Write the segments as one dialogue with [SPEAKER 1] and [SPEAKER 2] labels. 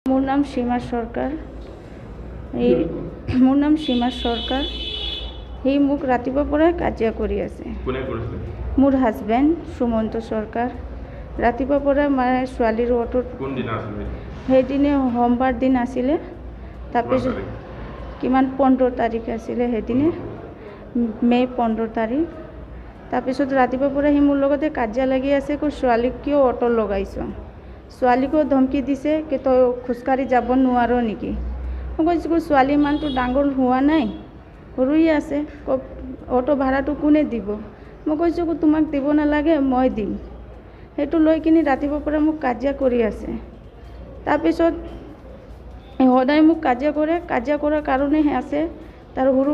[SPEAKER 1] মোৰ নাম সীমা সৰকাৰ। এই মোৰ নাম সীমা সৰকাৰ। সি মোক ৰাতিপুৱাৰ পৰাই কাজিয়া কৰি আছে।
[SPEAKER 2] কোনে কৰিছিলে?
[SPEAKER 1] মোৰ হাজবেণ্ড সুমন্ত সৰকাৰ। ৰাতিপুৱাৰ পৰা মানে ছোৱালীৰ অ'টোত।
[SPEAKER 2] কোনদিনা আছিলে?
[SPEAKER 1] সেইদিনা সোমবাৰ দিন আছিলে। তাৰপিছত কিমান 15 তাৰিখ আছিলে সেইদিনা, মে' 15 তাৰিখ। তাৰপিছত ৰাতিপুৱাৰ পৰা সি মোৰ লগতে কাজিয়া লাগি আছে, কৈ ছোৱালীক কিয় অ'টো লগাইছ। ছোৱালীকো ধমকি দিছে কি তই খোজকাঢ়ি যাব নোৱাৰ নেকি। মই কৈছোঁ ছোৱালী ইমানটো ডাঙৰ হোৱা নাই, সৰুৱে আছে, অ'টো ভাড়াটো কোনে দিব। মই কৈছোঁ তোমাক দিব নালাগে, মই দিম। সেইটো লৈ কিনি ৰাতিপুৱাৰ পৰা মোক কাজিয়া কৰি আছে। তাৰপিছত সদায় মোক কাজিয়া কৰে। কাজিয়া কৰাৰ কাৰণেহে আছে, তাৰ সৰু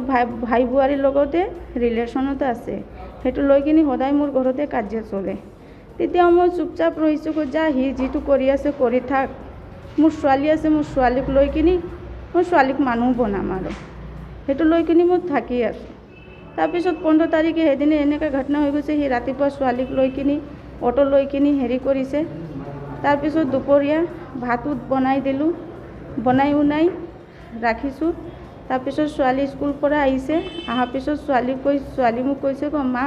[SPEAKER 1] ভাই বোৱাৰীৰ লগতে ৰিলেশ্যনত আছে। সেইটো লৈ কিনি সদায় মোৰ ঘৰতে কাজিয়া চলে। তেতিয়া মই চুপচাপ ৰহিছোঁ, যা সি যিটো কৰি আছে কৰি থাক, মোৰ ছোৱালী আছে, মোৰ ছোৱালীক লৈ কিনি মই ছোৱালীক মানুহ বনাম আৰু সেইটো লৈ কিনি মই থাকি আছোঁ। তাৰপিছত 15 তাৰিখে সেইদিনা এনেকুৱা ঘটনা হৈ গৈছে, সি ৰাতিপুৱা ছোৱালীক লৈ কিনি অ'টো লৈ কিনি হেৰি কৰিছে। তাৰপিছত দুপৰীয়া ভাতো বনাই দিলোঁ, বনাই উনাই ৰাখিছোঁ। তাৰপিছত ছোৱালী স্কুল পৰা আহিছে, অহাৰ পিছত ছোৱালী মোক কৈছে ক মা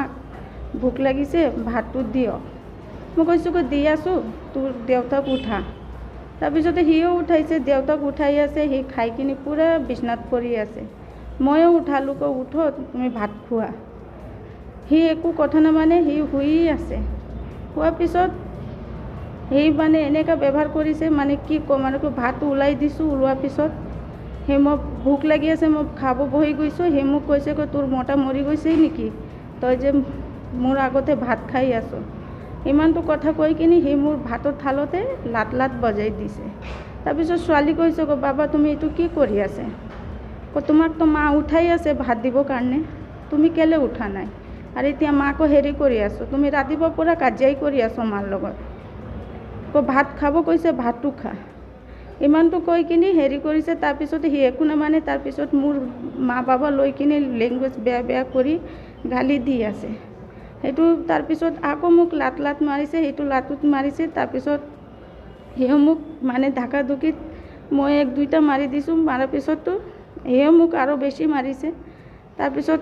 [SPEAKER 1] ভোক লাগিছে, ভাতটো দিয়ক। মই কৈছোঁ ক দি আছোঁ, তোৰ দেউতাক উঠা। তাৰপিছতে সিও উঠাইছে, দেউতাক উঠাই আছে, সি খাই কিনি পূৰা বিচনাত পৰি আছে। ময়ো উঠালোঁ, ক উঠ তুমি ভাত খোৱা। সি একো কথা নামানে, সি শুই আছে। শোৱাৰ পিছত সি মানে এনেকুৱা ব্যৱহাৰ কৰিছে, মানে কি ক'ম আৰু, ভাতটো ওলাই দিছোঁ, ওলোৱাৰ পিছত সি মোক ভোক লাগি আছে, মই খাব বহি গৈছোঁ। সি মোক কৈছে ক তোৰ মতা মৰি গৈছে নেকি, তই যে মোৰ আগতে ভাত খাই আছ। ইমানটো কথা কৈ কিনি সি মোৰ ভাতৰ থালতে লাত লাত বজাই দিছে। তাৰপিছত ছোৱালী কৈছে ক বাবা তুমি এইটো কি কৰি আছে, ক তোমাকতো মা উঠাই আছে ভাত দিবৰ কাৰণে, তুমি কেলৈ উঠা নাই, আৰু এতিয়া মাকো হেৰি কৰি আছোঁ, তুমি ৰাতিপুৱাৰ পৰা কাজিয়াই কৰি আছ মাৰ লগত। ক ভাত খাব কৈছে, ভাতটো খা। ইমানটো কৈ কিনি হেৰি কৰিছে। তাৰপিছত সি একো নামানে। তাৰপিছত মোৰ মা বাবা লৈ কিনি লেংগুৱেজ বেয়া বেয়া কৰি গালি দি আছে। সেইটো তাৰপিছত আকৌ মোক লাত লাত মাৰিছে, সেইটো লাটোত মাৰিছে। তাৰপিছত সিও মোক মানে ঢাকা ঢুকিত মই এক দুইটা মাৰি দিছোঁ। মাৰাৰ পিছততো সিও মোক আৰু বেছি মাৰিছে। তাৰপিছত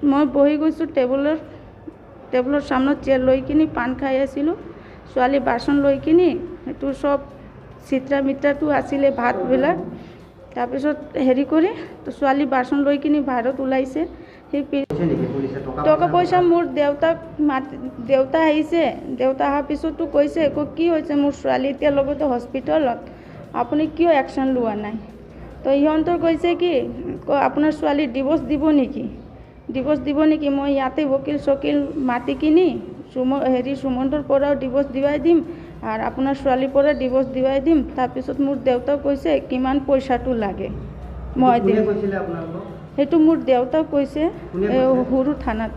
[SPEAKER 1] মই বহি গৈছোঁ টেবুলৰ সামনত চেয়াৰ লৈ কিনি পাণ খাই আছিলোঁ। ছোৱালী বাচন লৈ কিনি সেইটো চব চিত্ৰা মিত্ৰাটো আছিলে ভাতবিলাক। তাৰপিছত হেৰি কৰি তো ছোৱালী বাচন লৈ কিনি বাহিৰত ওলাইছে। সেই টকা পইচা মোৰ দেউতাক দেউতা আহিছে। দেউতা অহাৰ পিছতো কৈছে কি হৈছে, মোৰ ছোৱালী এতিয়া লগতে হস্পিটেলত, আপুনি কিয় একশ্যন লোৱা নাই। তো সিহঁতৰ কৈছে কি আপোনাৰ ছোৱালী ডিভ'ৰ্চ দিব নেকি, ডিভ'ৰ্চ দিব নেকি, মই ইয়াতে উকিল চকিল মাতি কিনি সুমন্তৰ পৰাও ডিভ'ৰ্চ দিয়াই দিম আৰু আপোনাৰ ছোৱালীৰ পৰা ডিভ'ৰ্চ দিয়াই দিম। তাৰপিছত মোৰ দেউতাক কৈছে কিমান পইচাটো লাগে মই দিম। সেইটো মোৰ দেউতাক কৈছে সৰু থানাত,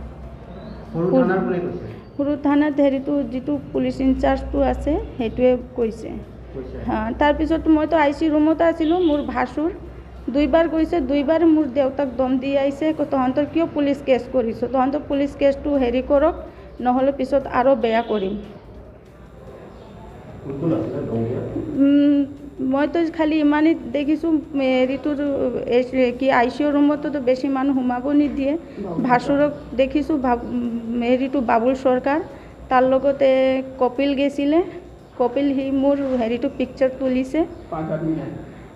[SPEAKER 1] সৰু থানাত হেৰিটো যিটো পুলিচ ইনচাৰ্জটো আছে সেইটোৱে কৈছে। তাৰপিছত মইতো I C ৰুমতে আছিলোঁ। মোৰ ভাসুৰ দুইবাৰ গৈছে, দুইবাৰ মোৰ দেউতাক দম দি আহিছে, তহঁতৰ কিয় পুলিচ কেছ কৰিছ, তহঁতৰ পুলিচ কেছটো হেৰি কৰক, নহ'লে পিছত আৰু বেয়া কৰিম। মইতো খালি ইমানেই দেখিছোঁ, হেৰিটোৰ কি I C ইউ ৰুমততো বেছি মানুহ সোমাব নিদিয়ে। ভাসুৰক দেখিছোঁ, হেৰিটো বাবুল চৰকাৰ, তাৰ লগতে কপিল গৈছিলে, কপিল সি মোৰ হেৰিটো পিকচাৰ তুলিছে।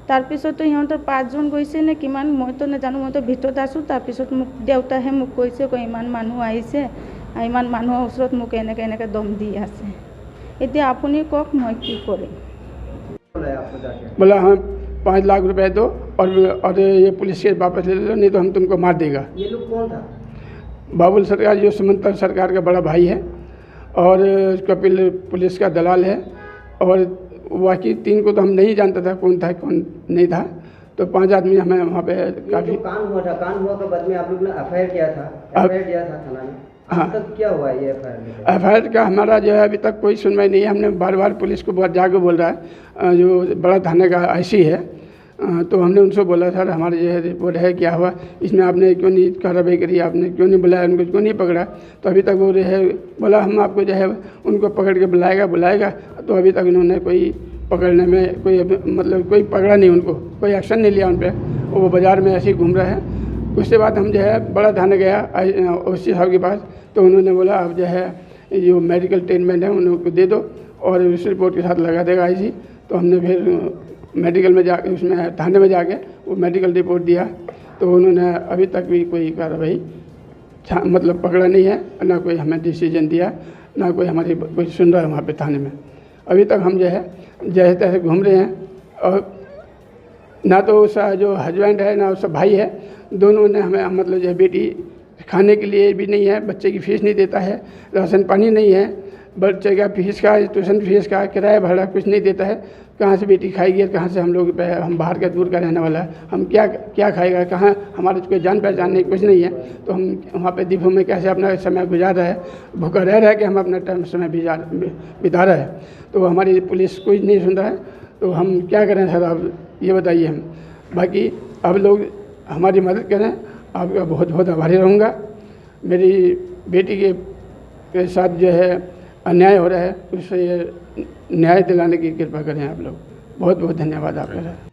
[SPEAKER 1] তাৰপিছতো সিহঁতৰ 5জন গৈছে নে কিমান মইতো নাজানো, মইতো ভিতৰত আছোঁ। তাৰপিছত মোক দেউতাহে মোক কৈছে ক ইমান মানুহ আহিছে, ইমান মানুহৰ ওচৰত মোক এনেকৈ এনেকৈ দম দি আছে। এতিয়া আপুনি কওক মই কি কৰিম।
[SPEAKER 3] बोला हम 5 लाख रुपए दो और ये पुलिस केस वापस ले लो, नहीं तो हम तुमको मार देगा।
[SPEAKER 4] ये लोग कौन था?
[SPEAKER 3] बाबुल सरकार जो सुमंत सरकार का बड़ा भाई है और कपिल पुलिस का दलाल है, और बाकी 3 को तो हम नहीं जानता था कौन था कौन नहीं था। तो 5 आदमी हमें वहाँ पे काफ़ी
[SPEAKER 4] कांड हुआ था। कांड हुआ के बाद में आप लोग ने एफआईआर किया था, एफआईआर दिया था थाना में।
[SPEAKER 3] हाँ,
[SPEAKER 4] तब क्या हुआ ये एफआईआर?
[SPEAKER 3] एफआईआर का हमारा जो है अभी तक कोई सुनवाई नहीं है। हमने बार बार पुलिस को बहुत जाके बोल रहा है, जो बड़ा थाने का आईसी है, तो हमने उनसे बोला सर हमारे जो है रिपोर्ट है, क्या हुआ इसमें, आपने क्यों नहीं कार्रवाई करी, आपने क्यों नहीं बुलाया, उनको क्यों नहीं पकड़ा। तो अभी तक वो जो है बोला हम आपको जो है उनको पकड़ के बुलाएगा बुलाएगा, तो अभी तक उन्होंने कोई पकड़ने में कोई मतलब कोई पकड़ा नहीं उनको, कोई एक्शन नहीं लिया उन पर। वो बाज़ार में ऐसे ही घूम रहे हैं। उसके बाद हम जो है बड़ा थाने गया ओसी साहब के पास, तो उन्होंने बोला आप जो है जो मेडिकल ट्रीटमेंट है उनको दे दो और उस रिपोर्ट के साथ लगा देगा आईसी। तो हमने फिर मेडिकल में जाके उसमें थाने में जाके वो मेडिकल रिपोर्ट दिया, तो उन्होंने अभी तक भी कोई कार्रवाई मतलब पकड़ा नहीं है, ना कोई हमें डिसीजन दिया, ना कोई हमारी कोई सुन रहा है वहाँ पे थाने में। अभी तक हम जो है जैसे तैसे घूम रहे हैं और ना तो उसका जो हस्बैंड है ना उसका भाई है, दोनों ने हमें मतलब जो है बेटी खाने के लिए भी नहीं है, बच्चे की फीस नहीं देता है, राशन पानी नहीं है, बच्चे का फीस का, ट्यूशन फीस का, किराया भाड़ा कुछ नहीं देता है। कहाँ से बेटी खाएगी और कहाँ से हम लोग, हम बाहर का दूर का रहने वाला है, हम क्या क्या खाएगा, कहाँ हमारे कोई जान पहचान नहीं, कुछ नहीं है। तो हम वहाँ पे दीपों में कैसे अपना समय गुजार रहे हैं, भूखा रह रहा है कि हम अपना टाइम समय बिता रहे हैं। तो हमारी पुलिस कोई नहीं सुन रहा है, तो हम क्या करें सर, आप ये बताइए। हम बाकी अब लोग हमारी मदद करें, आपका बहुत बहुत आभारी रहूँगा। मेरी बेटी के साथ जो है अन्याय हो रहा है, उससे न्याय दिलाने की कृपा करें आप लोग। बहुत बहुत धन्यवाद आपका।